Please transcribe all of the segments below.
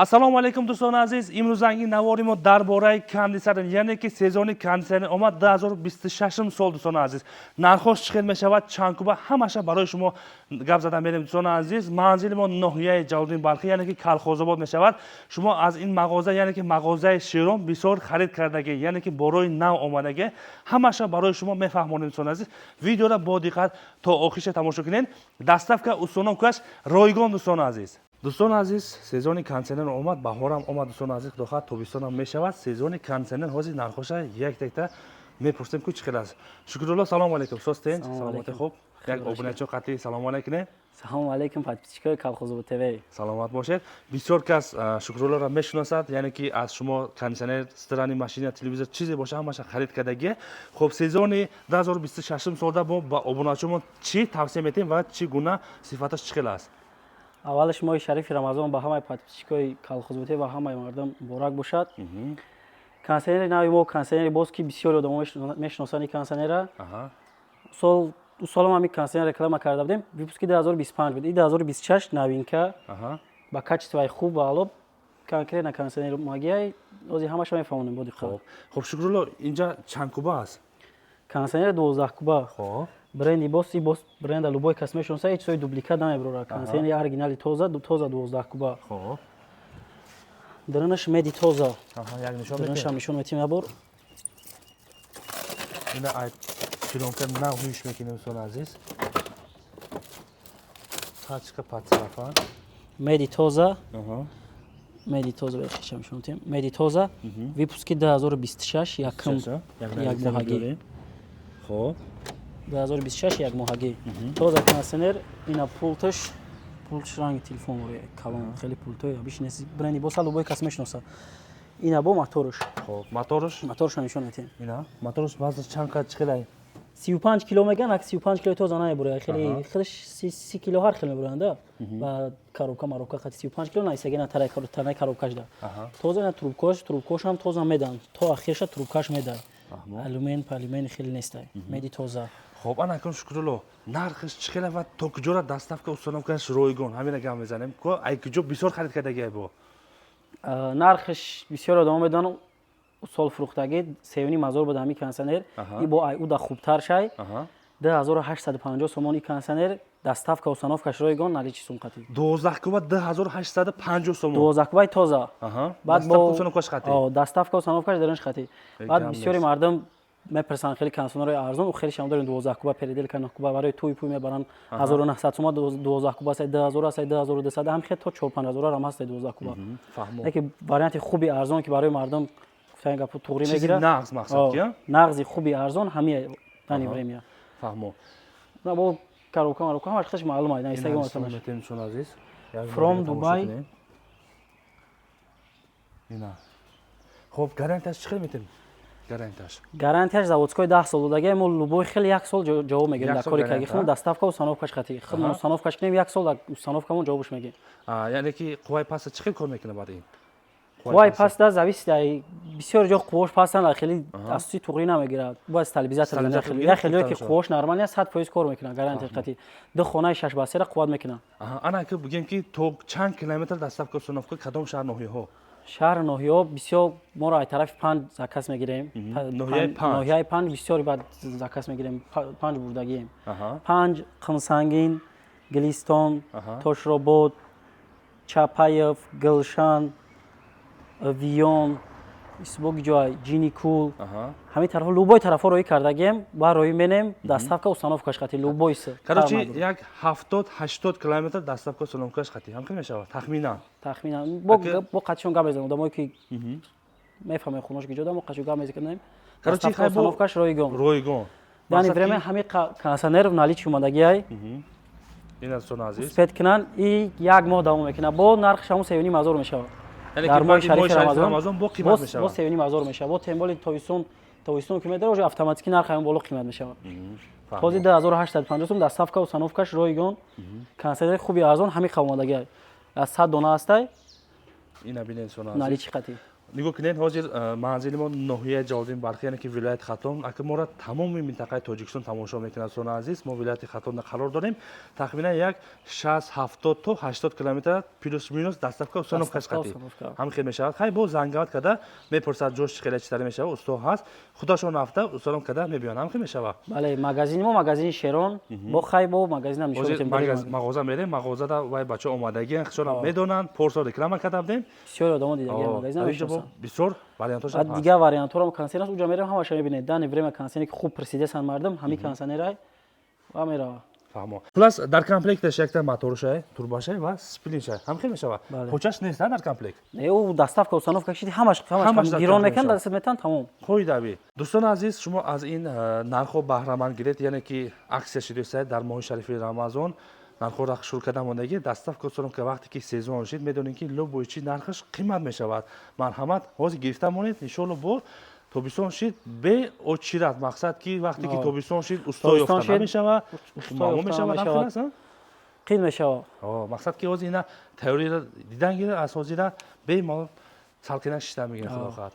Ассалому алайкум, дӯстони азиз. Имрӯзанги навори мо дар бораи кондитсионер, яъне ки сезони кондитсионер омад 2026 сол. Дӯстони азиз, нархош чӣ хел мешавад, чанд куба, ҳамаша барои шумо гап зада мерем. Дӯстони азиз, манзили мо ноҳияи Ҷалолиддин Балхӣ, яъне ки Калхозобод мешавад. Шумо аз ин мағоза, яъне ки мағозаи Шерон, бисёр харид кардагӣ, яъне ки борои нав омадагӣ, ҳамаша барои шумо мефаҳмонем. Дӯстони азиз, видеора бо диққат то охирша тамошо кунед. Доставка, установкаш ройгон. Дӯстони азиз, сезони кондитсионер омад, баҳорам омад. Дӯстони азиз, худо хоҳад, тобистонам мешавад. Сезони кондитсионер ҳозир нархоша як якта мепурсем, ку чӣ хел аст. Шукрулло, салому алайкум, состен, саломати, хуб? Як обуначо қатъи салому алайкуне. Салому алайкум, подписчикои Калхозобод ТВ. Саломат бошед. Бисёр кас Шукруллоро мешиносад, яъне ки аз шумо кондитсионер, стиральный машина, телевизор, чизе боша, ҳамаша харид кардагие. Хуб, сезони 2026 солда мо ба обуначомон чӣ тавсия метиҳем ва чӣ гуна, сифаташ чӣ хел аст? Аввалаш, моҳи шарифи Рамазон ба ҳамаи подписчикои Калхозобод ва ҳамаи мардум муборак бошад. Кондитсионери нави мо, кондитсионери боз, ки бисёри одамо мешиносанд ин кондитсионера. Сол солам ҳамин кондитсионер реклама карда будем, выпуски 2025 буд. И 2026 новинка ба качествои хуб ва аъло, конкретно кондитсионери магиай ози ҳамаша мефаҳмонем бо диққат. Хуб, Шукрулло, инҷа чанд куба аст? Кондитсионери 12 куба, бренди Бос. И Бос бренда любой кас мешиноса, ҳеҷ чизои дубликат намебарора. Кондитсионери оригинали, тоза тоза, 12 куба. Дарунаш меди тоза. Як нишон. Дарунашам нишон метим як бор. Ина ай плёнка нав ҳуш мекунем, дӯстони азиз, пачка патсарафан. Меди тоза, меди тоза, бехишам нишон метим. Меди тоза, выпуски 2026, якум як моҳагӣ. 2026, як моҳагӣ, тоза кондитсионер. Ина пулташ, пулташ ранги телефон, калон, хеле пултои бишинеси. Бренди Боса любой кас мешиноса. Ина бо моторш. Хоб, моторш. Моторшо нишон метиҳем. Ина моторш вазнаш чанд қад, чӣ хелай? 35 кило меган, ак 35 кило тоза намебурад, хеле хелеш 30 кило ҳар хел мебуранда. Ба коробка маробка қати 35 кило наисагена, тараи коробкашда. Тоза, ина трубкош, трубкошам тоза медан, то ахирша трубкаш меда. Алюмен палюмен хеле нестай, меди тоза. Хоб, ана акун, Шукрулло, нархаш чӣ хела ва то куҷора доставка, установкаш ройгон, ҳамина гап мезанем. Ко ай куҷо бисёр харид кардагиай бо? Нархаш бисёр одамо медонанд, сол фурӯхтагӣ 3,5 ҳазор буд ҳамин кондитсионер. И бо ай уда хубтар шай, 2850 сомон и кондитсионер, доставка, установкаш ройгон, наличи сумқатӣ. 12 куба, 2850 сомон. 12 кубаи тоза. Баъд бо установкаш қатӣ. Доставка, установкаш дарунш қатӣ. Баъд бисёри мардум мепурсанд хеле кондитсионерҳои арзон, у хеле шам дорем, 12 куба, переделка, 9 куба, барои тӯй пӯй мебаранд. 1900 сома 12 куба ҳастай, 2000 ҳастай, 2200, ҳам хел то 4-5 ҳазор ҳам ҳастай 12 куба. Яке варианти хуби арзон, ки барои мардум гуфтани гапу туғрӣ мегирад. Нағз мақсад ки. Нағзи хуби арзон ҳамин данный время. Фаҳмо. Бо коробка маробка ҳамаш худаш маълум аст. Азиз. From Дубай. Ина. Хоб, гарантияш чӣ хел метем? Гарантияш? Гарантияш заводской 10 сол додагӣ, мо любой хел як сол ҷавоб мегирем. Дар кори каги худмон доставка, установкаш қатӣ, худмон установкаш кунем, як сол дар установкамон ҷавобш мегирем. Яъне ки қувваи паста чӣ хел кор мекунад баъд ин? Қувваи паста зависит, ай бисёр ҷо қуввош пастанд, хеле асоси туғрӣ намегирад, бояд стабилизатор. Як хеле ки қуввош нормалия, 100% кор мекунад, гарантия қатӣ, ду хонаи шаш ба сера қувват мекунад. Ана ки бигем, ки то чанд километр доставка, установка, кадом шаҳр, ноҳияҳо? Шаҳр, ноҳияҳо бисёр моро ай тарафи Панҷ заказ мегирем. Ноҳияи Панҷ бисёр баъд заказ мегирем, Панҷ бурдагием. Панҷ, Қумсангин, Гулистон, Тошробод, Чапаев, Гулшан, Виён, исбоги ҷой, Ҷиникул, ҳамин тарафҳо, любой тарафҳо роҳӣ кардагием, ба роҳӣ менем, доставка, установкаш қатӣ, любой. Короче, як 70-80 километр доставка, установкаш қатӣ ҳам мешавад тахминан? Тахминан. Бо қатишон гап мезанем, одамое ки мефаҳмем, хонош ки ҷода, мо қатишон гап мезанем. Короче, установкаш ройгон. Ройгон. Данный время ҳамин кондитсионер в наличии омадагиай. Ин аз азиз. Успеть кунанд, и як моҳ давом мекунад, бо нархш ҳамун 3,5 ҳазор мешавад. Дар моҳи шарифи Рамазон бо қимат мешавад. Бо 3,5 ҳазор мешавад. Бо тем более тобистон, тобистон ки медара, уже автоматики нарх ҳамон боло қимат мешавад. Този 2850 сум, доставка, установкаш ройгон, кондитсионери хуби арзон ҳамин қавомадагиай, аз 100 дона ҳастай. Ина бинед. Наличи қатӣ. Нигоҳ кунед, ҳозир манзили мо ноҳияи Ҷалолиддин Балхӣ, яъне ки вилояти Хатлон. Ака, моро тамоми минтақаи Тоҷикистон тамошо мекунад. Дӯстони азиз, мо вилояти Хатлонда қарор дорем. Тахминан як 60, 70 то 80 километр плюс минус доставка, установка қати ҳам хел мешавад. Хай, бо занг када мепурсад, ҷош чӣ хеле, чӣ таре мешавад. Усто ҳаст, худашон рафта установка када мебиён, ҳам хел мешавад. Бале, магазини мо магазини Шерон. Бо хай, бо магазинам нишон медиҳем. Мағоза мерем, мағозада вай бача омадагиан, худшонам медонанд. Порсо реклама карда будем. Бисёр одамо дидаги магазинам мешиносанд. Бисёр вариантҳош. Дигар вариантҳоро кондиционер аст, уҷа мерем, ҳамаша мебинед. Данный время кондиционер ки хуб присидесан мардум, ҳамин кондиционерай ва мерава. Фаҳмо. Хулас, дар комплекташ якта моторшай, турбашай ва сплиншай, ҳам хел мешавад. Почаш нест дар комплект? Не, ӯ доставка, установка шиди, ҳамаш ҳамаш гирон мекунад, дастат метан, тамом. Қоидави. Дӯстони азиз, шумо аз ин нархҳо баҳраманд гиред, яъне ки аксия шидоста дар моҳи шарифи Рамазон, нархҳоро шурӯъ карда мондагӣ. Доставка, установка. Вақте ки сезон шид, медонем, ки любой чи нархаш қимат мешавад. Марҳамат, ҳозир гирифта монед, иншоалло, бо тобистон шид, бе очират. Мақсад ки вақте ки тобистон шид, усто ёфта намешавад, маълум мешавад. Қин мешавад. Мақсад ки ҳозир ина тайёриро дидан гирад, аз ҳозира бемалол салқина шита мегирад, худо хоҳад.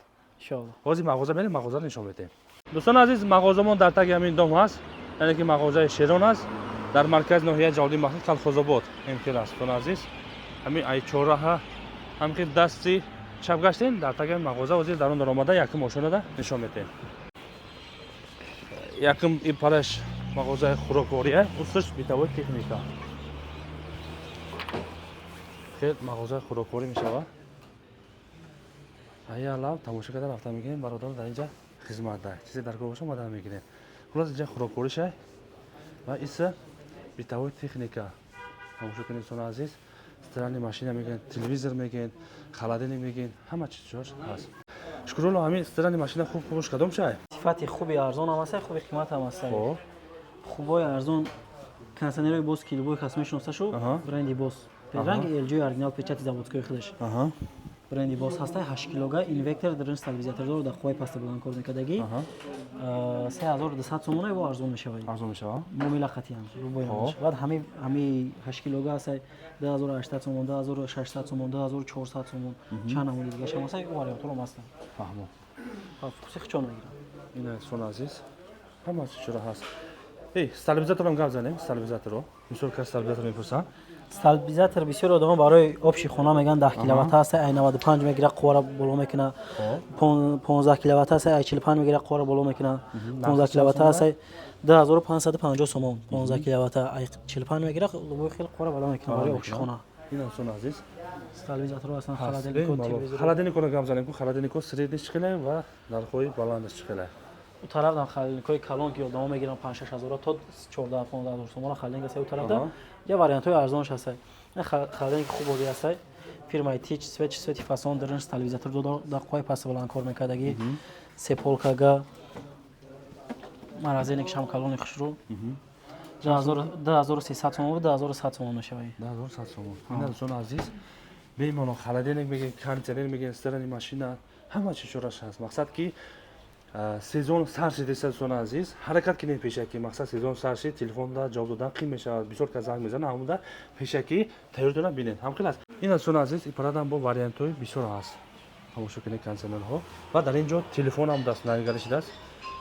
Ҳозир мағоза мерем, мағозаро нишон медиҳем. Дӯстони азиз, мағозамон дар таги ҳамин дом ҳаст, яъне ки мағозаи Шерон аст, дар маркази ноҳияи Ҷалолиддин Балхӣ, Калхозобод ҳамхел аст. Дӯстони азиз, ҳамин ай чорраҳа ҳамхел дасти чап гаштем, дар таги мағоза. Ҳозир дар он даромада якум ошонада нишон медиҳем. Якум ипараш мағозаи хӯроквория, усташ бытовой техника. Хел мағозаи хӯрокворӣ мешавад. Ая лав тамошо карда рафта мегирем. Бародаро дар инҷа хизмат да, чизе дар кор боша, омада мегирем. Хулас, инҷа хӯрокворишай ва иса бытовой техника. Тамошо кунед, дӯстони азиз, стиральный машина мегӯянд, телевизор мегӯянд, холодильник мегӯянд, ҳама чиз ҷош ҳаст. Шукрулло, ҳамин стиральный машина хуб хубш кадом шай? Сифати хуби арзон ҳам ҳаста, хуби қимат ҳам ҳаста. Хубои арзон кондиционерои Бос, ки любой кас мешиноса шу, бренди Бос, ранги LG, оригинал, печати заводской худаш. Бренди Бос ҳаста, 8 килога, инвертор, дрин, стабилизатор дор, дар қувваи паста баланд кор мекардагӣ. 3200 сомона, бо арзон мешавад. Арзон мешавад. Муомила қатъиян любой. Баъд ҳами 8 килога ҳаста, 2800 сомон, 2600 сомон, 2400 сомон, чанд намуди дигааш ҳам ҳаста, ӯ вариантҳоро ҳастанд. Фаҳмо. Вкуси хичон мегирам. Ина, дӯстони азиз, ҳама чиро ҳаст. Эй, стабилизаторам гап занем, стабилизаторро мисол кас стабилизатор мепурсанд. Стабилизатор бисёр одамо барои общий хона мегӯянд. 10 киловатт ҳаста, ай 95 мегира, қуввара боло мекуна. 15 киловатт ҳаста, ай 45 мегира, қуввара боло мекуна. 15 киловатт ҳаста, 2550 сомон. 15 киловатт ай 45 мегира, любой хел қуввара боло мекуна барои общий хона. Ин, дӯстони азиз. Стабилизаторро ҳастанд, холодильнико, телевизор. Холодильникоро гап занем ку. Холодильнико средний чӣ хеле ва нархҳои баландаш чӣ хеле? У тараф холодильникҳои калон, ки одамо мегиранд, 5-6 ҳазора то 14-15 ҳазор сомона холодильник аст. У тарафда я вариантҳои арзонаш ҳаста. Холодильник хуб бози ҳаста, фирмаи Тич, свет, свети фасон, дрин, стабилизатор, дар қувваи паста баланд кор мекардагӣ, се полкага, морозильник шам калони хушрӯ, 2300 сомон буд, 2100 сомон мешавад. 2100 сомон. Ина, дӯстони азиз, бемалол холодильник мегӯен, кондиционер мегӯен, стиральный машина, ҳама чиз чораш ҳаст. Мақсад ки сезон сар шид, дӯстони азиз, ҳаракат кунед пешакӣ. Мақсад, сезон сар шид, телефонда ҷавоб додан қин мешавад, бисёр кас занг мезанад. Ҳамуда пешакӣ тайёртона бинед, ҳамхел аст. Ин, дӯстони азиз, ипарадам бо вариантҳои бисёр ҳаст. Тамошо кунед, кондиционерҳо ва дар ин ҷо телефонам даст навигари шудааст.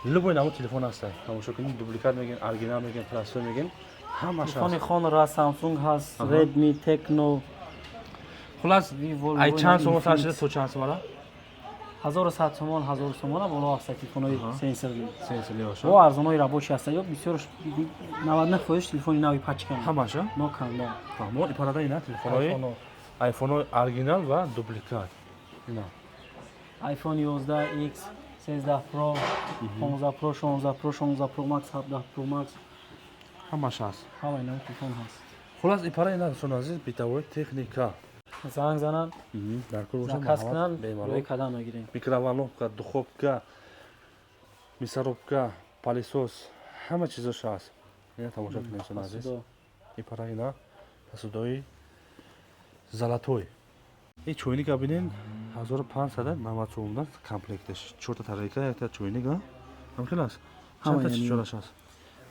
Любой намуд телефон ҳаста, тамошо кунед, дубликат мегӯен, оригинал мегӯен, простой мегӯен, ҳамаш. Телефони Honor ҳаст, Samsung ҳаст, Redmi, Tecno. Хулас, ай чанд сомон сар шуда то чанд сомона? 1100 сомон, 1000 сомона боло ҳаста телефонҳои сенсорли. Сенсорли. О, арзонҳои рабочий ҳаста, ё бисёр 99% телефони нави пачка. Ҳамаша? Ноканда. Фаҳмо. Ипарада ина телефонҳои айфонҳои оригинал ва дубликат ина. iPhone 11, X, 13 Pro, 15 Pro, 16 Pro, 16 Pro Max, 17 Pro Max. Ҳамаш ҳаст. Ҳамаи навъи телефон ҳаст. Хулас, ипара ина, дӯстони азиз, бытовой техника. Занг зананд, дар кор бошад, заказ кунанд, рӯи кадам мегирем. Микроволновка, духовка, мясорубка, пылесос, ҳама чизош ҳаст. Ина тамошо кунед, дӯстони азиз, ипара ина посудои золотой. И чойника бинен, 1590 сомон комплекташ, чорта тарелка, якта чойник, ҳамхел аст. Чандта чизчораш ҳаст?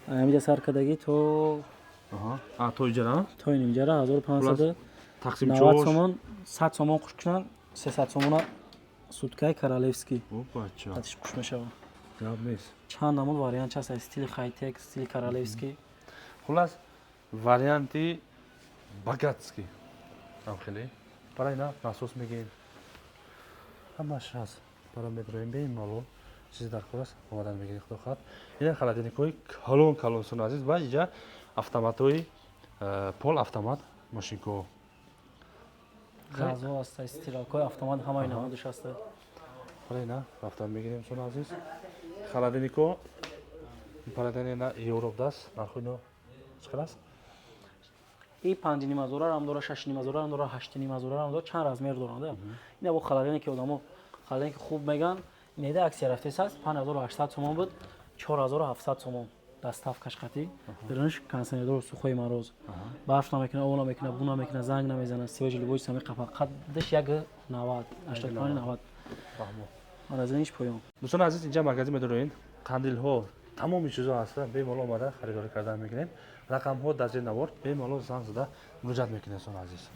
Ҳамиҷа сар кардагӣ то То иҷара. То ин иҷара 1500 тақсим 90 сомон, 100 сомон хуш кунанд, 300 сомона. Суткаи королевский. Опача. Атиш хуш мешавад. Гап нест. Чанд намуд вариант ҳаст: стили хайтек, стили королевский. Хуллас, варианти богатский ам хеле. Барои на насос мегӯем, ҳамаш ҳаст. Параметрои бемалол, чизи дар кор аст, омадан мегиред, худо хоҳад. Ина холодильникҳои калон калон, дӯстони азиз, ва инҷа автоматҳои пол автомат мошинкаҳо. Газо ҳаста, стиралкаҳои автомат, ҳамаи намудаш ҳаста. Барои на рафтан мегирем, дӯстони азиз. Холодильникҳо парадани на Европ даст. Нархи ино чӣ қадр аст? И 5,5 ҳазорарам дора, 6,5 ҳазорарам дора, 8,5 ҳазорарам дора, чанд размер доранд. Ина бо холодильник, одамо холодильник хуб меган. Неда акция рафтес аст, 5800 сомон буд, 4700 сомон, доставкаш қатӣ. Дарунаш кондиционердор, сухой мороз, барф намекуна, об намекуна, бу намекуна, занг намезана, свежий любой сами қапа. Қаддаш 1,90, 85, 90. Магазиниш поён. Дӯстони азиз, инҷа магазин медорем, қандилҳо, тамоми чизо ҳаста. Бемалол омада харидорӣ кардан мекунем. Рақамҳо дар зери навор, бемалол занг зада муроҷиат мекунед, дӯстони азиз.